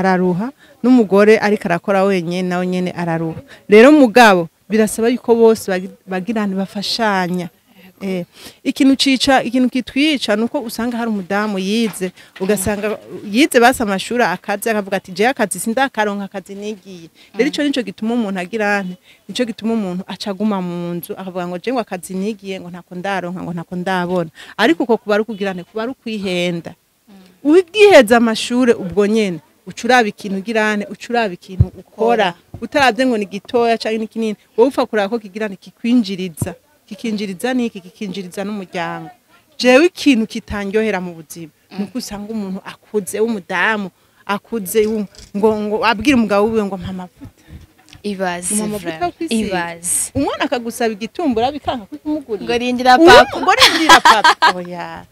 Araruha n'umugore ariko arakora wenyene, nawe nyene araruha. Rero mugabo birasaba yuko bose bagirana, bafashanya. Ikintu cica, ikintu kitwica, nuko usanga hari umudamu yize, ugasanga yize basa amashuri akazi, akavuga ati: "Jewe akazi sindakaronka, akazi nigiye." Rero ico nico gituma umuntu agira nte? Nico gituma umuntu acaguma mu nzu, akavuga ngo: "Je ngo akazi nigiye ngo ntako ndaronka, ngo ntako ndabona." Ariko uko kuba ari ukugira nte? Kuba ari ukwihenda. Ugiheza amashure, ubwo nyene uca uraba ikintu ugirane, uca uraba ikintu ukora, utaravye ngo ni gitoya canke ni kinini. Wowe upfa kuraba ko kigirane, kikwinjiriza, kikinjiriza niki, kikinjiriza n'umuryango. Jewe ikintu kitandyohera mu buzima nuko usanga umuntu akuze w'umudamu, akuze ngo abwira umugabo wiwe ngo: "Mpa amavuta." Ibaze. Mpa amavuta yo Vraiment. kwisiga. Ibaze. Umwana akagusaba igitumbura bikanka kumugurira. Ngo rindira papa. Ngo rindira papa, oya.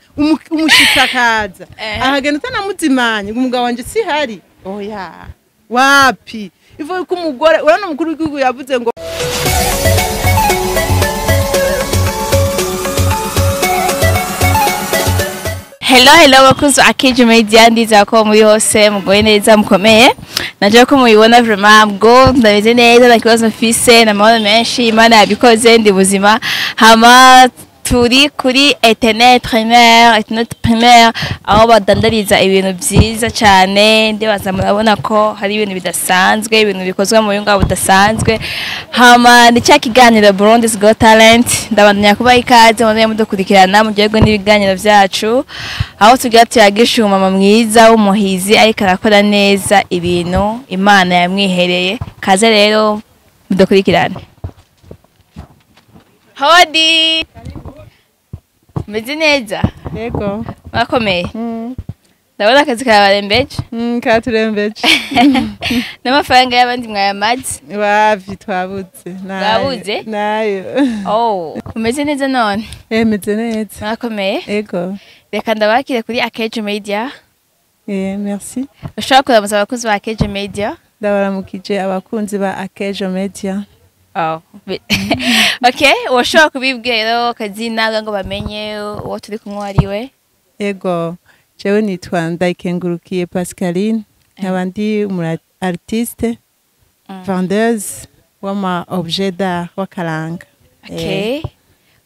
Umushitsi akaza, ahagenda utanamuzimanye, ngo: "Umugabo wanje sihari." Oya, wapi. Ivuye ko umugore, urabona umukuru w'igihugu yavuze ngo Hello, hello bakunzi Akejo Media, ndizera ko muri hose mugoye neza, mukomeye. Naje ko mubibona, vraiment bwo ndameze neza, nta kibazo mfise, n'amahoro menshi. Imana yabikoze, ndi buzima. Hama turi kuri Athénée Primaire, Athénée Primaire aho badandariza ibintu vyiza cyane. Ndibaza murabona ko hari ibintu bidasanzwe, ibintu bikozwe mu buhinga budasanzwe. Hama ni cya kiganiro Burundi's Got Talent. Ndabandanya kubaha ikaze muze mudukurikirana muryoherwe n'ibiganiro vyacu, aho tugira tuyagisha umumama mwiza w'umuhizi ariko arakora neza ibintu Imana yamwihereye. Kaze rero mudukurikirane. Hodi, meze neza? Yego. Mwakomeye? Ndabona akazi kabarembeje. Katurembeje. N'amafaranga y'abandi mwayamaze. Wapi, twabuze. Nayo. Mwabuze? Nayo. Oh, umeze neza none? Meze neza. Mwakomeye? Ego. Reka ndabakire kuri Akejo Media. Merci. Ushobora kuramutsa abakozi ba Akejo Media? Ndabaramukije abakunzi ba Akejo Media. Oh. Okay, ushobora kubibwira rero akazina ngo bamenye uwo turi kumwe ari we? Ego, jewe nitwa Ndayikengurukiye Pascaline, nkaba ndi umu artiste vendeuse w'ama objet d'art w'akaranga. Okay.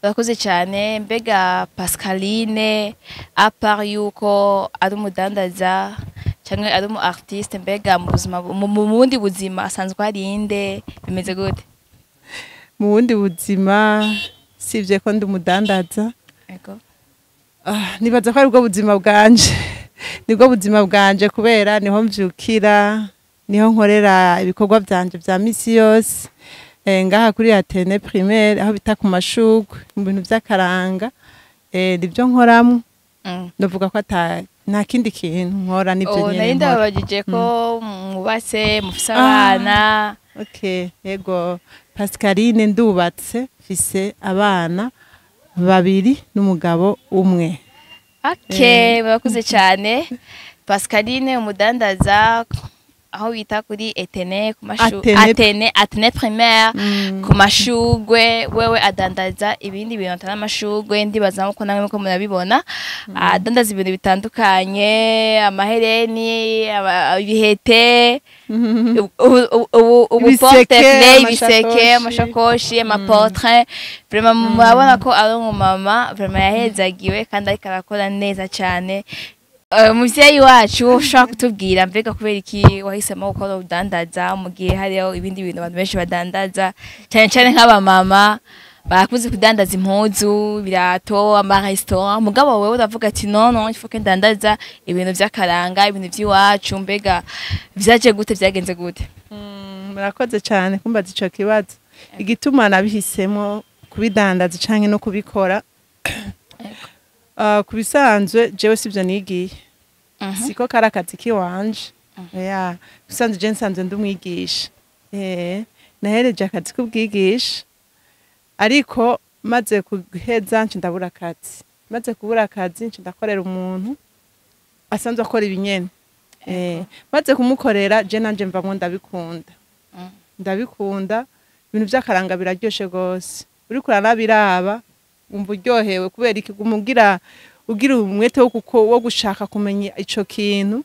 Urakoze cyane. Mbega Pascaline, à part yuko ari umudandaza cyangwa ari umu artiste, mbega mu buzima, mu bundi buzima asanzwe ari inde? Bimeze gute? Mu bundi buzima, sivye ko ndi umudandaza, Ego. Nibaza ko aribwo buzima bwanje, nibwo buzima bwanje, kubera niho mvyukira, niho nkorera ibikorwa vyanje vya misi yose. Ngaha kuri Athénée Primaire, aho bita ku mashurwe, mu bintu vy'akaranga, nivyo nkoramwo. Ndavuga ko ata nta kindi kintu nkora, nivyo Oh, nyene nari nkora. ndababajije ko mwubatse, mufise abana. Okay, yego, Pascaline ndubatse, mfise abana babiri n'umugabo umwe. Okay, murakoze cyane. Pascaline, umudandaza aho bita kuri Athénée ku mashu Athénée. Athénée, Athénée Primaire, ku mashugwe. Wewe adandaza ibindi bintu atari amashugwe, ndibaza nkuko namwe ko murabibona. Adandaza ibintu bitandukanye, amahereni, ibihete, ubu Ibiseke, porte-clés, ibiseke, amashakoshi. Amashakoshi, amaportrait. Vraiment murabona ko ari umumama vraiment yahezagiwe kandi ariko arakora neza cyane. Umuvyeyi wacu, ushobora kutubwira mbega kubera iki wahisemo gukora ubudandaza mu gihe hariho ibindi bintu abantu benshi badandaza, cyane cyane nk'abamama barakunze kudandaza impuzu, ibirato, amaresitora, mugabo wewe uravuga ati: "Non, non, il faut que ndandaza ibintu vy'akaranga, ibintu vy'iwacu"? Mbega vyaje gute, vyagenze gute? Murakoze cyane kumbaza ico kibazo. Igituma nabihisemo kubidandaza canke no kubikora, ku bisanzwe jewe sivyo nigiye, siko kari akazi kiwanje. Ya, bisanzwe je nsanzwe ndi umwigisha. Nahereje akazi k'ubwigisha, ariko maze guheza nce ndabura akazi. Maze kubura akazi, nce ndakorera umuntu asanzwe akora ibinyene. Maze kumukorera, je nanje mvamwo ndabikunda. Ndabikunda ibintu vy'akaranga, biraryoshe gose. Uriko uranabiraba wumva uryohewe. Kubera iki? Guma ugira umwete wo gushaka kumenya ico kintu.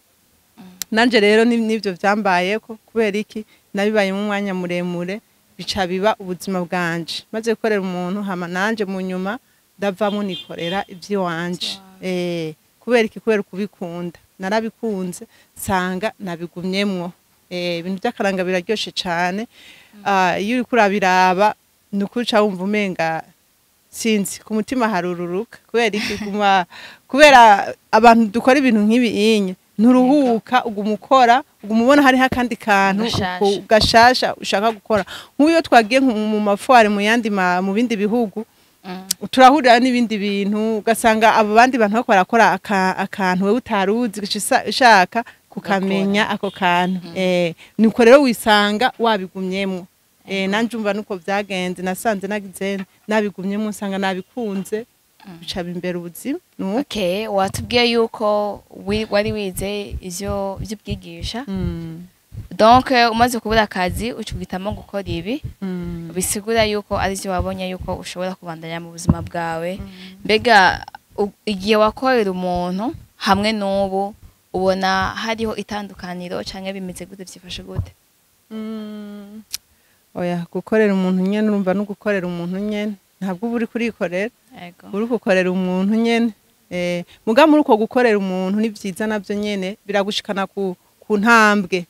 Nanje rero nivyo vyambayeko. Kubera iki? Nabibayemo umwanya muremure, bica biba ubuzima bwanje. Maze gukorera umuntu, hama nanje mu nyuma ndavamo nikorera ivy'iwanje. Kubera iki? Kubera kubikunda. Narabikunze, nsanga nabigumyemwo. Ibintu by'akaranga biraryoshe cane. Iyo uriko urabiraba, ni ukuri uca wumva umenga sinzi, ku mutima harururuka. Kubera iki? Guma kubera abantu dukora ibintu nk'ibi inye, nturuhuka, uguma ukora, uguma ubona hariho akandi kantu Gashasha. Gashasha ushaka gukora. Nk'ubu iyo twagiye nko mu ma foires mu yandi mu bindi bihugu, turahurira n'ibindi bintu, ugasanga abo bandi bantu bariko barakora akantu wewe utaruzi, ugaca ushaka kukamenya ako kantu. Nuko rero wisanga wabigumyemwo. Nanje umva nuko vyagenze, nasanze nagize nabigumyemwo, nsanga nabikunze, bica bimbera ubuzima nuko. Okay, watubwiye yuko wari wize ivyo vy'ubwigisha. Donc umaze kubura akazi, uca uhitamo gukora ibi. Bisigura yuko arivyo wabonye yuko ushobora kubandanya mu buzima bwawe. Mbega igihe wakorera umuntu hamwe n'ubu, ubona hariho itandukaniro canke bimeze gute, vyifashe gute? Oya, gukorera umuntu nyene, urumva no gukorera umuntu nyene, ntabwo uba uri kurikorera. Uri gukorera umuntu nyene. Muga muri uko gukorera umuntu ni vyiza, navyo nyene biragushikana ku ntambwe.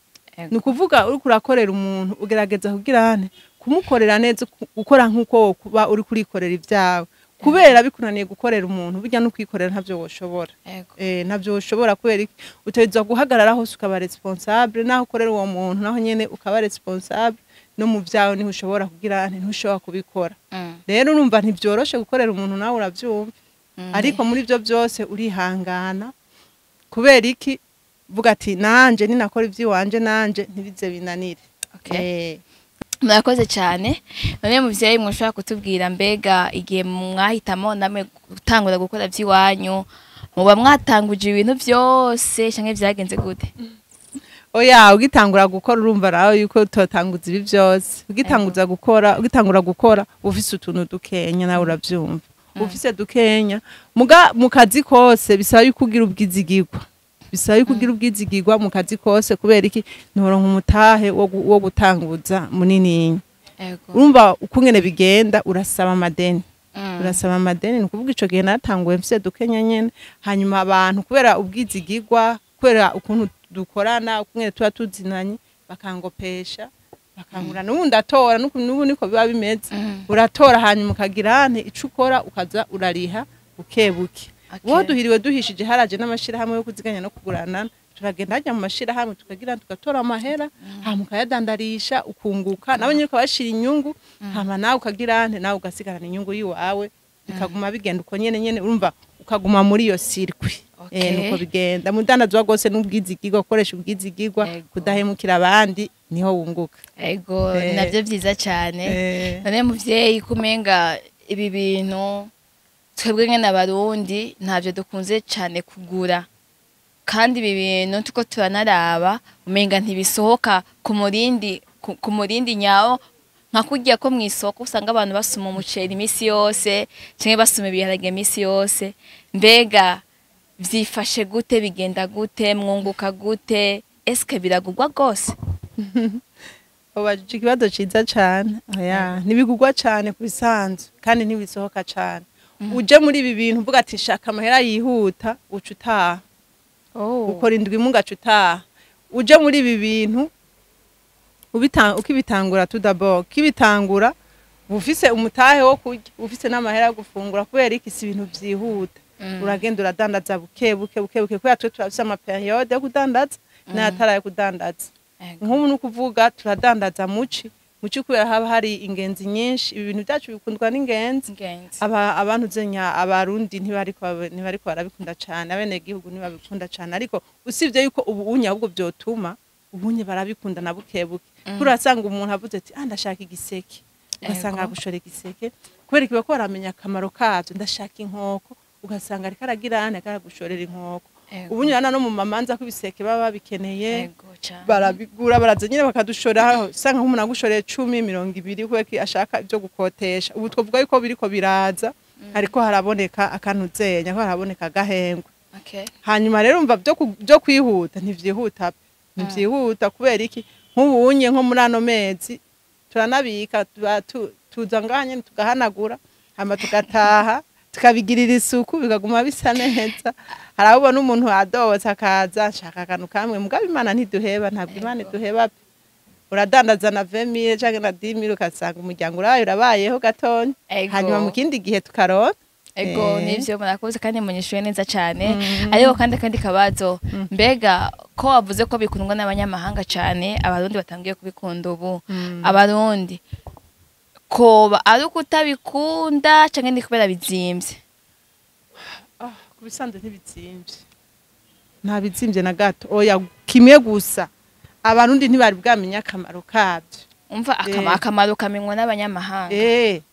Ni ukuvuga uriko urakorera umuntu, ugerageza kugira ane kumukorera neza, gukora nk'uko wokuba uri kurikorera ibyawe, kubera bikunaniye gukorera umuntu, burya no kwikorera ntavyo woshobora. Ntabyo woshobora. Kubera iki? Utegerezwa guhagarara hose ukaba responsable, naho ukorera uwo muntu naho nyene ukaba responsable, no mu vyawe niho ushobora kugira ane, ntushobora kubikora. Rero urumva ntivyoroshe gukorera umuntu, nawe uravyumva. Ariko muri ibyo byose urihangana. Kubera iki? Vuga ati nanje ninakora ivy'iwanje, nanje ntibize binanire. Murakoze cyane. None muvyeyi, mwoshobora kutubwira, mbega igihe mwahitamo namwe gutangura gukora vy'iwanyu, muba mwatanguje ibintu vyose canke vyagenze gute? Oya, ugitangura gukora, urumva nawe yuko utotanguza ibi byose. Ugitanguza gukora, ugitangura gukora ufise utuntu dukenya, nawe uravyumva, ufise dukenya. Muga mu kazi kose bisaba yuko ugira ubwizigirwa, bisaba yuko ugira ubwizigirwa mu kazi kose. Kubera iki? Nturonka umutahe wo gutanguza munini. Urumva ukungene bigenda, urasaba amadeni. Urasaba amadeni. Ni ukuvuga ico gihe natanguye mfise dukenya nyene, hanyuma abantu kubera ubwizigirwa, kubera ukuntu dukorana, ukungene tuba tuzinanye, bakangopesha, bakangura. N'ubu ndatora, n'ubu niko biba bimeze. Uratora, hanyuma ukagira ante ico ukora, ukaza urariha buke buke. Uwo duhiriwe duhishije, haraje n'amashirahamwe yo kuziganya no kuguranana. Turagenda hajya mu mashirahamwe, tukagira tugatora amahera, hama ukayadandarisha, ukunguka, nawe nyine ukabashira inyungu, hama nawe ukagira ante, nawe ugasigarana inyungu yiwawe, bikaguma bigenda uko nyene nyene. Urumva ukaguma muri iyo circuit. Nuko bigenda mudandazwa rwose n'ubwizigirwa, gukoresha ubwizigirwa, kudahemukira abandi, niho wunguka. Ego, navyo vyiza cyane. None muvyeyi, kumenga ibi bintu twebwe nyene Abarundi ntavyo dukunze cane kugura, kandi ibi bintu tuko turanaraba umenga ntibisohoka ku murindi nyawo, nka kurya ko mw'isoko usanga abantu basuma umuceri imisi yose canke basuma ibiharage imisi yose. Mbega vyifashe gute, bigenda gute, mwunguka gute, eske biragurwa rwose? Ubajije ikibazo ciza cane. Oya, ntibigurwa cane ku bisanzwe, kandi ntibisohoka cane. Uje muri ibi bintu uvuga ati shaka amahera yihuta, uca utaha. Ukora indwi imwe ugaca utaha. Uje muri ibi bintu ukibitangura, tout d'abord ukibitangura, uba ufise umutahe wo kurya, uba ufise n'amahera yo gufungura. Kubera iki? Si ibintu vyihuta. Uragenda uradandaza buke buke buke buke, kubera twe turafise ama périodes yo kudandaza n'ayatari ayo kudandaza. Nk'ubu ni ukuvuga turadandaza muci muci, kubera haba hari ingenzi nyinshi. Ibi bintu byacu bikundwa n'ingenzi. Ingenzi. Aba abantu zenya Abarundi ntibariko barabikunda cane, abenegihugu ntibabikunda cane. Ariko usibye yuko ubu unye ahubwo vyotuma ubunye barabikunda na buke buke, kuko urasanga umuntu avuze ati ah, ndashaka igiseke, ugasanga agushora igiseke. Kubera ikiba ko baramenya akamaro kavyo. Ndashaka inkoko, ugasanga ariko aragira ane, ariko aragushorera inkoko. Ubu nyana no mu mamanza ko ibiseke baba babikeneye, Ego cane. barabigura, baraza nyine bakadushora. Usanga nk'umuntu agushoreye 10, 20, kubera ko ashaka ibyo gukotesha. Ubu twavuga yuko biriko biraza, ariko haraboneka akantu zenya ko haraboneka agahengwe. Hanyuma rero umva byo kwihuta ntivyihuta. Ntivyihuta kubera iki? Nk'ubunye nko muri ano mezi turanabika, tuza ngaha nyene tugahanagura, hama tugataha tukabigirira isuku, bikaguma bisa neza. Hari aho ubona umuntu adobotse akaza, nshaka akantu kamwe, mugabo Imana ntiduheba, ntabwo Imana iduheba pe. Uradandaza na 20 000 canke na 10 000, ugasanga umuryango urabaye, urabayeho gatonya. Hanyuma mu kindi gihe tukaronka. Ego, nivyo, murakoze kandi munyishuye neza cyane. Ariko kandi akandi kabazo, mbega ko wavuze ko bikundwa n'abanyamahanga cyane, Abarundi batangiye kubikunda ubu, Abarundi koba ari ukutabikunda canke ni kubera bizimvye? Ah, ku bisanzwe ntibizimvye, nta bizimvye na gato, oya. Kimwe gusa, Abarundi ntibari bwamenya akamaro kabyo. Umva, akamaro kamenywa n'abanyamahanga.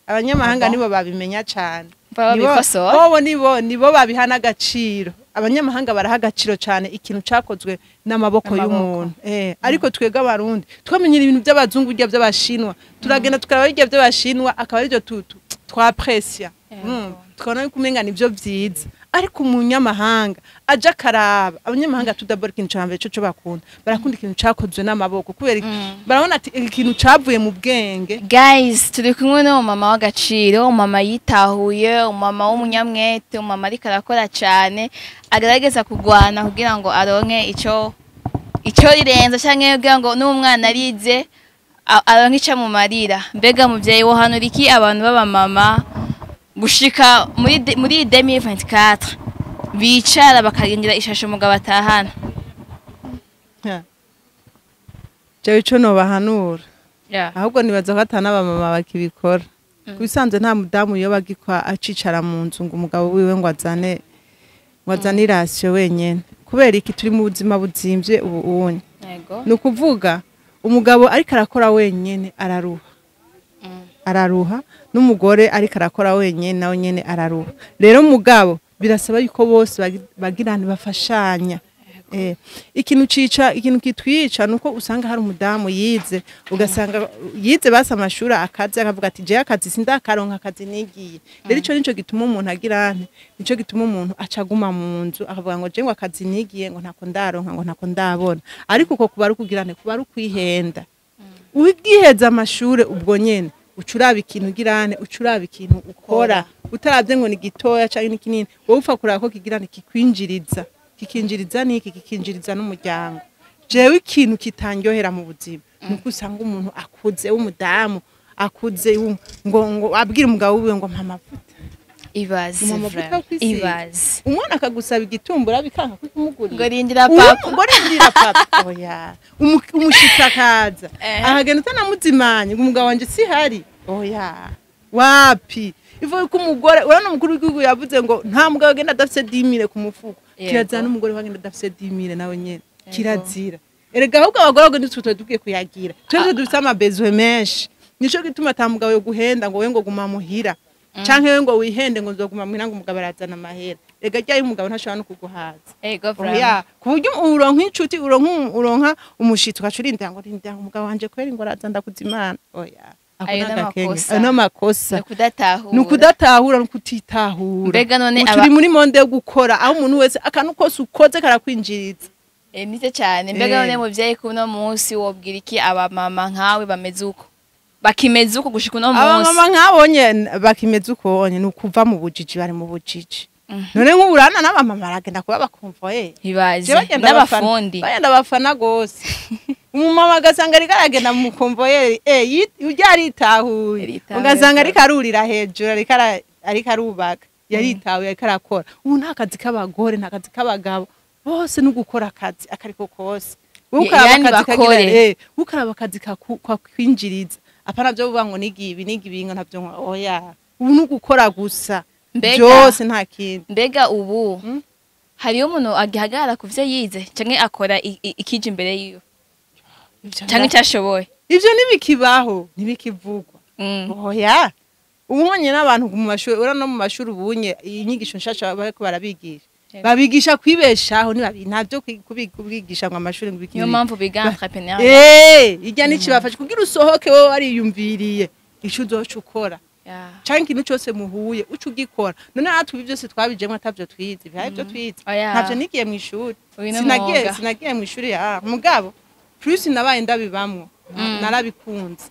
Abanyamahanga Ah bon? nibo babimenya cane. Umva, babikosora. Bobo nibo babiha n'agaciro. Abanyamahanga baraha agaciro cane ikintu cakozwe n'amaboko N'amaboko. y'umuntu. Ariko twebwe Abarundi twamenyera ibintu by'abazungu, burya by'Abashinwa, turagenda tukaraba birya by'Abashinwa, akaba aribyo twapresia. Tukabona yuko umenga nivyo vyiza, ariko umunyamahanga aje akaraba, abanyamahanga tudabora, ikintu ca mbere co bakunda, barakunda ikintu cakozwe n'amaboko. Kubera iki? Barabona ati ikintu cavuye mu bwenge. Guys, turi kumwe n'umumama w'agaciro, umumama yitahuye, umumama w'umunyamwete, umumama ariko arakora cyane, agerageza kugwana kugira ngo aronke ico rirenza canke kugira ngo n'umwana arize aronke ico amumarira. Mbega muvyeyi, wo hano iki abantu b'abamama gushika muri 2024 bicara bakarindira ishashe umugabo atahana? Jewe ico nobahanura, ahubwo nibaza ko ata n'abamama bakibikora. Ku bisanzwe nta mudamu yoba agikwa acicara mu nzu ngo umugabo wiwe ngo azane i ration wenyene. Kubera iki? Turi mu buzima buzimvye ubu unye. Ni ukuvuga umugabo ariko arakora wenyene araruha, araruha, n'umugore ariko arakora wenyene nawe nyene araruha. Rero umugabo birasaba yuko bose bagirana bafashanya. Ikintu cica, ikintu kitwica, nuko usanga hari umudamu yize, ugasanga yize basi amashuri akazi, akavuga ati jewe akazi sindakaronka, akazi nigiye. Rero ico nico gituma umuntu agira nte, nico gituma umuntu acaguma mu nzu, akavuga ngo je ngo akazi nigiye ngo ntako ndaronka, ngo ntako ndabona. Ariko uko kuba ari ukugira nte, kuba ari ukwihenda. Ugiheza amashure ubwo nyene uca uraba ikintu ugirane, uca uraba ikintu ukora, utaravye ngo ni gitoya canke ni kinini, wowe upfa kuraba ko kigirane, kikwinjiriza, kikinjiriza niki, kikinjiriza n'umuryango. Jewe ikintu kitandyohera mu buzima nuko usanga umuntu akuze w'umudamu akuze ngo abwire umugabo wiwe ngo mpa amavuta. Ibaze. Mpa amavuta yo Vraiment. kwisiga. Ibaze. Umwana akagusaba igitumbura bikanka kumugurira. Ngo rindira papa. Ngo rindira papa, oya. Umushitsi akaza, ahagenda utanamuzimanye, ngo umugabo wanje sihari, oya, wapi. Ivuga ko umugore, urabona umukuru w'igihugu yavuze ngo nta mugabo agenda adafise 10 000 ku mufuko. Kirazira n'umugore wagenda adafise 10 000 nawe nyene. Kirazira erega. Ahubwo abagore, ahubwo nitwe tuba dukwiye kuyagira, twese dufise ama besoins menshi. Nico gituma ata mugabo yo guhenda ngo we ngo guma muhira, canke we ngo wihende ngo nzoguma muhira, ngo umugabo arazana amahera. Rega ryayo umugabo ntashobora no kuguhaza. Ego vraiment. Oya, ku buryo uronka inshuti, uronka umushitsi, ugaca urindira ngo rindira ngo umugabo wanje kweri ngo araza ndakuzimana. Oya. Ako Ayo n'agakenke. n'amakosa. Ayo n'amakosa. Ni ukudatahura. Ni ukudatahura, ni ukutitahura. Mbega none Ubu turi muri monde yo gukora, aho umuntu wese akantu kose ukoze karakwinjiriza. Nivyo cyane. Mbega none muvyeyi, kuno munsi wobwira iki abamama nkawe bameze uko, bakimeze uko gushika uno munsi? Abamama nk'abonye bakimeze uko onye, ni ukuva mu bujiji, bari mu bujiji. None nk'uburana n'abamama baragenda kuba bakonvoye. Ibaze. Je bagenda abafana, N'abafundi. bagenda abafana gose. Umumama agasanga ariko aragenda mu konvoyeri, urya aritahuye. Yaritahuye. Ugasanga ariko arurira hejuru, ariko arubaka, yaritahuye, ariko arakora. Ubu nta kazi k'abagore, nta kazi k'abagabo, bose ni ugukora akazi akariko kose. Wowe ukaraba Yani akazi kagira bakore. Ukaraba akazi kakwinjiriza, apana byo kuvuga ngo nigiye ibi, nigiye ibi, ngo ntabyo oya, ubu ni ugukora gusa. Byose, nta kindi. Mbega ubu hariyo umuntu agihagarara ku vyo yize canke akora ikije imbere yiwe canke icyashoboye? Ivyo ntibikibaho, ntibikivugwa. Oya, ubonye n'abantu mu mashuri, ura no mu mashuri ubunye inyigisho nshasha bariko barabigisha, babigisha kwibeshaho, ntabyo kubigisha ngo amashuri ngo ibiki Niyo n'ibiki. mpamvu biga entrepreneur. Ijya n'ikibafasha kugira usohoke wowe wariyumviriye ico uzoca ukora. Canke ikintu cyose muhuye uca ugikora. None natwe ibi byose twabijemwo atavyo twize, bihaye ibyo twize? Oya. Ntavyo nigiye mu ishuri. Uyu ni Sinagiye, umwuga. sinagiye mu ishuri ya mugabo plus nabaye ndabibamwo, narabikunze,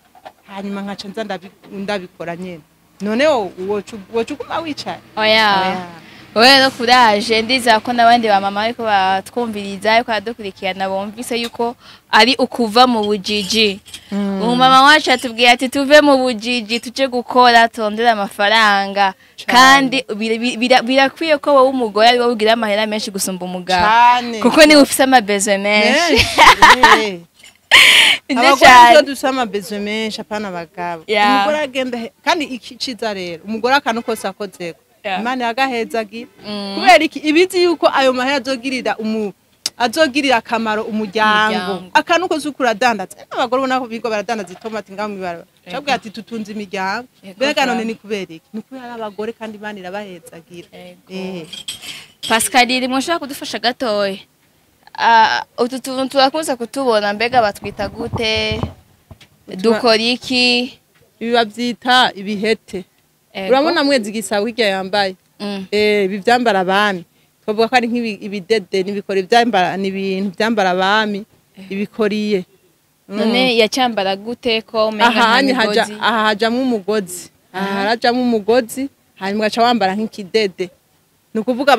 hanyuma nkaca nza ndabikora nyene. None woca uguma wicaye? Oya. Oya. Wowe rero kuraje, ndizera ko n'abandi ba mama ariko batwumviriza, ariko baradukurikirana, bumvise yuko ari ukuva mu bujiji. Umumama wacu atubwiye ati tuve mu bujiji, tuje gukora, turondere amafaranga. Kandi birakwiye ko wowe umugore ari wowe ugira amahera menshi gusumba umugabo, Cane. kuko niwe ufise ama besoins menshi. Menshi. Nibyo. Abagore Cane. nizo dufise ama besoins menshi, apana abagabo. Umugore agenda kandi iciza rero, umugore akantu kose akozeko, Imana yagahezagira. Kubera iki? Ibizi yuko ayo mahera azogirira akamaro umuryango. Umuryango. Akantu kose uko uradandaza. Abagore ubona ko bigo baradandaza itomati ngaho mw'ibarabara, cabwira ati tutunze imiryango. Mbega none ni kubera iki? Ni kubera ari abagore, kandi Imana irabahezagira. Pascaline, mushobora kudufasha gatoya? Ah, utu tuntu turakunze kutubona, mbega batwita gute? Dukora iki? Ibi bavyita ibihete. Urabona mwezi igisabo hirya yambaye? Ibi vyambara abami, twavuga ko ari nk'ibidede n'ibikori vyambara, ni ibintu vyambara abami, ibikoriye. None yacyambara gute ko umenga nta Aha haja migozi? Aha hajamwo umugozi, aha harajamwo umugozi, hanyuma ugaca wambara nk'ikidede. Ni ukuvuga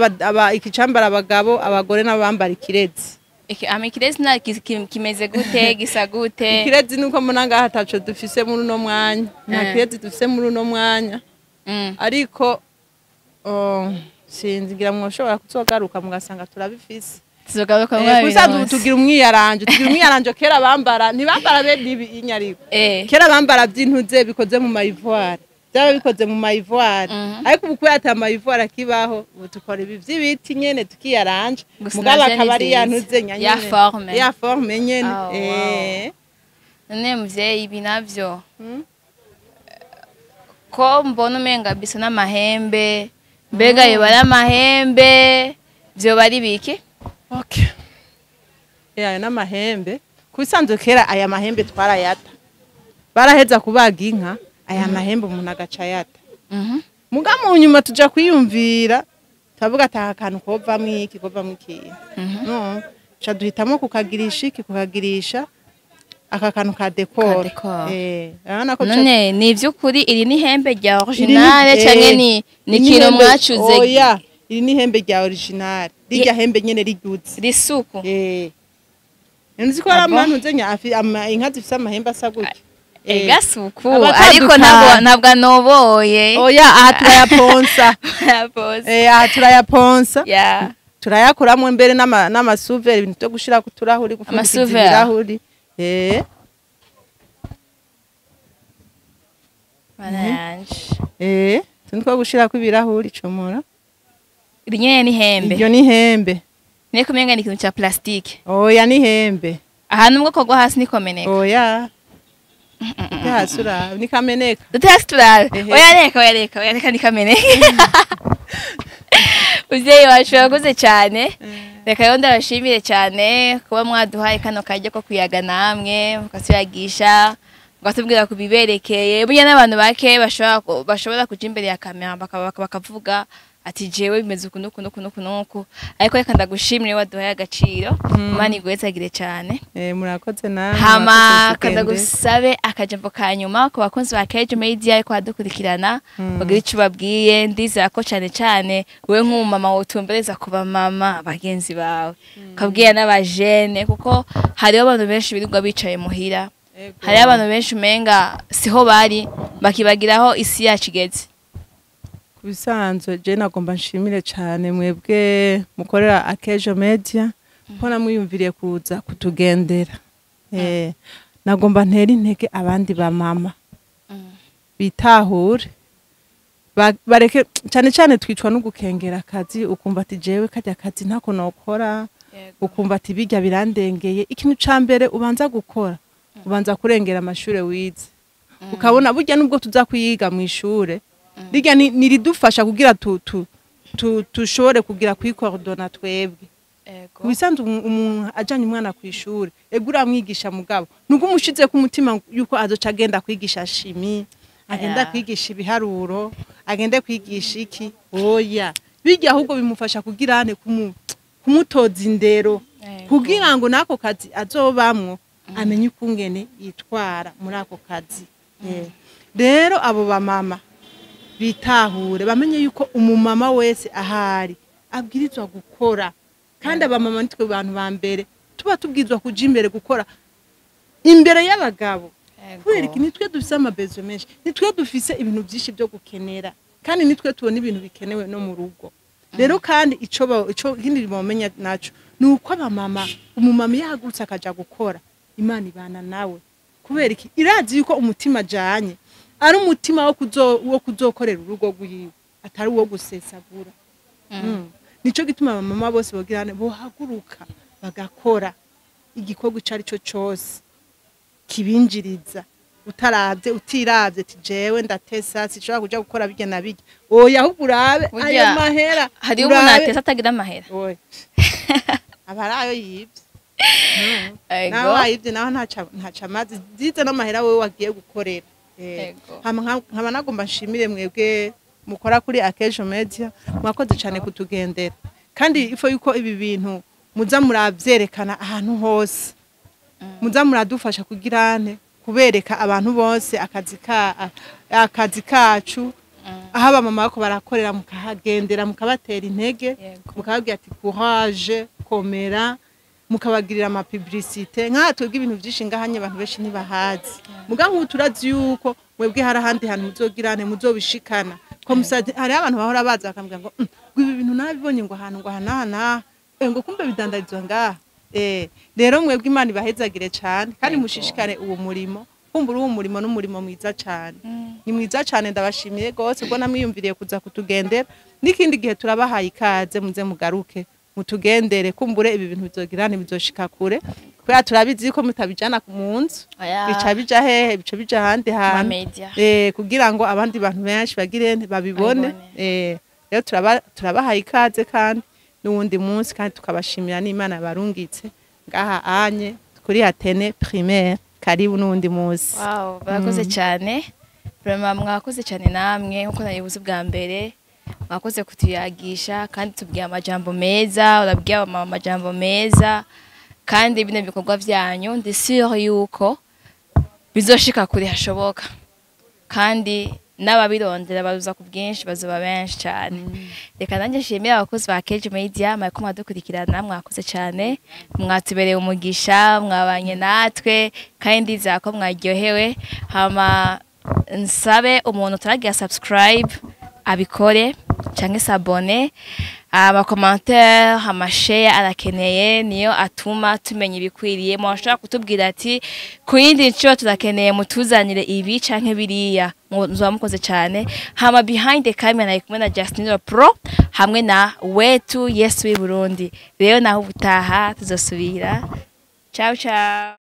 ikicambara abagabo, abagore nabo bambara ikirezi. Ama ikirezi na kimeze gute? Gisa gute? Ikirezi nuko mbona ngaha ataco dufise muri uno mwanya, nta kirezi dufise muri uno mwanya. Ariko oh, sinzi, ngira mwoshobora kuzogaruka mugasanga turabifise. Tuzogaruka. Kusanzwe ubu Mwabironse. tugira umwiyaranjo. Kera bambara, ntibambara bene ibi inyariko. Kera bambara by'intuze bikoze mu ma ivoire, byaba bikoze mu ma ivoire. Ariko ubu kubera ata ma ivoire akibaho, ubu dukora ibi vy'ibiti nyene, tukiyaranja. Gusa Mugabo navyo ni akaba ari ya vyiza. ntuze nya Ya nyene. forme. Ya forme nyene. Oh, None muvyeyi, ibi navyo ko mbona umenga bisa n'amahembe, mbega yoba ari amahembe, vyoba ari biki? Okay. Ayo n'amahembe. Ku bisanzwe kera aya mahembe twarayata. Baraheza kubaga inka, aya mahembe umuntu agaca ayata. Muga mu nyuma tuja kwiyumvira, turavuga ati aka kantu kovamwo iki, kovamwo ikintu. No, ca duhitamo kukagirisha iki, kukagirisha aka kantu ka décor. Ka décor. Urabona ko None ni ivy'ukuri iri ni ihembe rya Iri originale canke ni iri ikintu ihembe- mwacuze? Oya, iri ni ihembe rya originale. Rirya hembe nyene riryuze. Risuku? Nzi ko hari Ah bon? amantu nzenya inka zifise amahembe asa gutya. Egasuku. Abatandukanye. Ariko ntabwo anoboye. Oya, aha turayaponsa. Bose. Aha turayaponsa. Turayakuramo mbere n'ama sous-verres, ibintu byo gushira ku turahuri, gupfundikiza Ama sous-verres. ibirahuri. Mana yanje. Utu nitwo gushirako ibirahuri, comora. Iri nyene ni ihembe? Iryo ni ihembe. Niko umenga ni ikintu ca plastique. Oya, ni ihembe. Aha nubwo kogwa hasi nikomeneka? Oya. Ute hasi urabe, nikameneka. Dute hasi turabe. Ehe. Oya reka, oya reka, oya reka, nikameneka. Muvyeyi wacu, yakoze cyane. Reka rero ndabashimire cyane kuba mwaduhaye kano karyo ko kuyaga namwe, mukatuyagisha, mukatubwira ku biberekeye. Burya n'abantu bake bashobora kuja imbere ya kamera bakavuga ati jewe bimeze uku n'uku n'uku n'uku n'uku. Ariko reka ndagushimire, waduhaye agaciro. Imana iguhezagire cyane. Murakoze namwe. Hama Murakoze kanda kugendera. Gusabe akajambo ka nyuma ku bakunzi ba Kejo Media ariko badukurikirana, bagira ico babwiye. Ndizera ko cane cane wewe nk'umumama wotumbereza ku bamama bagenzi bawe, ukabwira n'abajene, kuko hariho abantu benshi birirwa bicaye muhira. Hariho abantu benshi umenga siho bari, bakibagiraho isi yacu igeze. Ku bisanzwe je nagomba nshimire cyane mwebwe mukorera Akejo Media ko namwiyumviriye kuza kutugendera. Nagomba ntera intege abandi ba mama bitahure, bareke cyane cyane twicwa no gukengera akazi, ukumva ati jewe kajya kazi ntako nokora, ukumva ati bijya birandengeye. Ikintu ca mbere ubanza gukora, ubanza kurengera amashure wize, ukabona burya nubwo tuza kuyiga mu ishure rirya niridufasha kugira tu tushobore kugira kwikordona twebwe. Ku bisanzwe umuntu ajanye umwana ku ishure, ego uramwigisha, mugabo nubwo umushize ku mutima yuko azoca agenda kwigisha chimie. Agenda kwigisha ibiharuro, agende kwigisha iki, oya, bijya ahubwo bimufasha kugira ane kumutoza indero, kugira ngo n'ako kazi azobamwo amenye ukungene yitwara muri ako kazi. Rero abo bamama bitahure, bamenye yuko umumama wese ahari abwirizwa gukora, kandi abamama nitwe bantu ba mbere tuba tubwirizwa kuja imbere gukora imbere y'abagabo. Kubera iki? Nitwe dufise ama besoins menshi, nitwe dufise ibintu byinshi byo gukenera, kandi nitwe tubona ibintu bikenewe no mu rugo. Rero kandi ico ikindi bomenya naco ni uko abamama, umumama iyo ahagurutse akaja gukora, Imana ibana nawe. Kubera iki? Irazi yuko umutima ajanye ari umutima wo kuzokorera urugo rwiwe, atari uwo gusesagura. Nico gituma abamama bose bogira bohaguruka bagakora igikorwa ico ari cyo cose kibinjiriza, utaravye, utiravye ati jewe ndatesa, sinshobora kuja gukora birya na birya. Oya, ahubwo urabe Burya ayo mahera. Hariho umuntu atesa atagira amahera. Oya, aba ari ayo yivye. Nawe wayivye naho ntaca amazi zize n'amahera wewe wagiye gukorera. Hama nkaba nagomba nshimire mwebwe mukora kuri Akejo Media, mwakoze cyane kutugendera, kandi ifo yuko ibi bintu muza muravyerekana ahantu hose, muza muradufasha kugira ane kubereka abantu bose akazi kacu, aho abamama bako barakorera, mukahagendera, mukabatera intege, mukababwira ati courage, komera, mukabagirira ama publicité. Nk'aha twebwe ibintu byinshi ngahanye abantu benshi ntibahazi, muga nk'ubu turazi yuko mwebwe hari ahandi hantu muzogirane muzobishikana ko musazi. Hariho abantu bahora baza bakambwira ngo ngo ibi bintu nabibonye ngo ahantu ngo aha n'aha n'aha, ngo kumbe bidandarizwa ngaha." Rero mwebwe Imana ibahezagire cane, kandi mushishikare uwo murimo. Kumbura uwo murimo n'umurimo mwiza cane, ni mwiza cane. Ndabashimiye gose ubwo namwiyumviriye kuza kutugendera. N'ikindi gihe turabahaye ikaze, muze mugaruke mutugendere. Kumbure ibi bintu bizogirane bizoshika kure, kubera turabizi ko mutabijana mu nzu. Oya. Bica bija hehe? Bica bija ahandi Ma hantu media. Kugira ngo abandi bantu benshi bagire babibone. Babibone. Rero turabahaye ikaze kandi n'uwundi munsi, kandi tukabashimira n'Imana barungitse ngaha anye kuri Athénée Primaire. Karibu n'uwundi munsi. Wow, barakoze cyane. Vraiment mwakoze cyane namwe, nkuko nabivuze ubwa mbere. Mwakoze kutuyagisha kandi tubwiye amajambo meza, urabwiye abamama amajambo meza, kandi bino bikorwa vyanyu ndi sûr yuko bizoshika kure hashoboka. Kandi n'ababirondera baza ku bwinshi, bazoba benshi cyane. Reka nanjye nshimire abakozi ba Cage Media mwariko muradukurikirana, mwakoze cyane, mwatubereye umugisha, mwabanye natwe, kandi ndizera ko mwaryohewe. Hama nsabe umuntu utaragira subscribe abikore canke s'abonner. Ama commentaire, ama share arakeneye, niyo atuma tumenya ibikwiriye. Mwashobora kutubwira ati ku yindi nshuro turakeneye mutuzanire ibi canke biriya, muzoba mukoze cyane. Hama behind the camera nari kumwe na Justin Pro hamwe na wetu Yesu w'i Burundi. Rero naho ubutaha tuzosubira. Ciao ciao.